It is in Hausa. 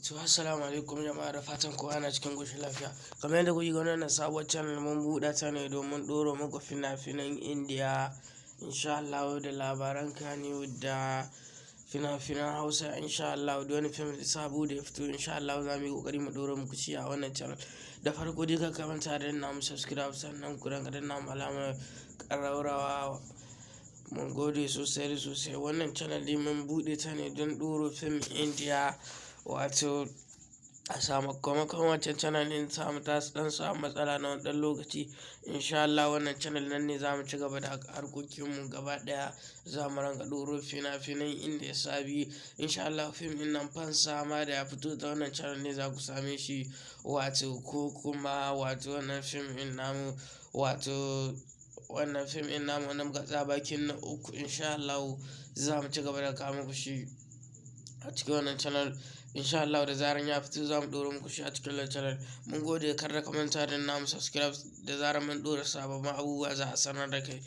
To, assalamu alaikum jama'a, da fatan kowa na cikin ƙoshin lafiya. Kamar yadda kuke gani, wannan sabuwar channel mun buɗe ta ne domin ɗora muku fina-finan Indiya insha Allahu, da labaran Kannywood da fina-finan Hausa insha Allahu. Da wani fim sabo da ya fito, insha Allahu za mu yi ƙoƙari mu ɗora muku shi a wannan channel. Da farko dai, kar ka manta da danna mu subscribe, sannan ku dinga danna mu alamar ƙararrawa. Mun gode sosai da sosai. Wannan channel dai mun buɗe ta ne don ɗora fim Indiya, wato a sakamakon wancan channel ɗin samu ta ɗan samu matsala na wani ɗan lokaci. Insha Allah wannan channel nan ne za mu ci gaba da harkokinmu gaba ɗaya. Za mu ringa ɗoro fina-finan Indiya sabi. Insha Allah fim ɗin nan Fansa ma da ya fito, ta wannan channel ne za ku same shi, wato ko kuma wato wannan fim ɗin namu, wato wannan fim ɗin namu wanda muka tsaya bakin na uku, insha Allahu za mu ci gaba da kawo muku shi a cikin wannan channel. Insha Allah da zaran ya fito, za mu ɗora muku shi a cikin wannan channel. Mun gode, kar da ka manta da danna mu subscribe. Da zaran mun ɗora sababbin abubuwa, za a sanar da kai.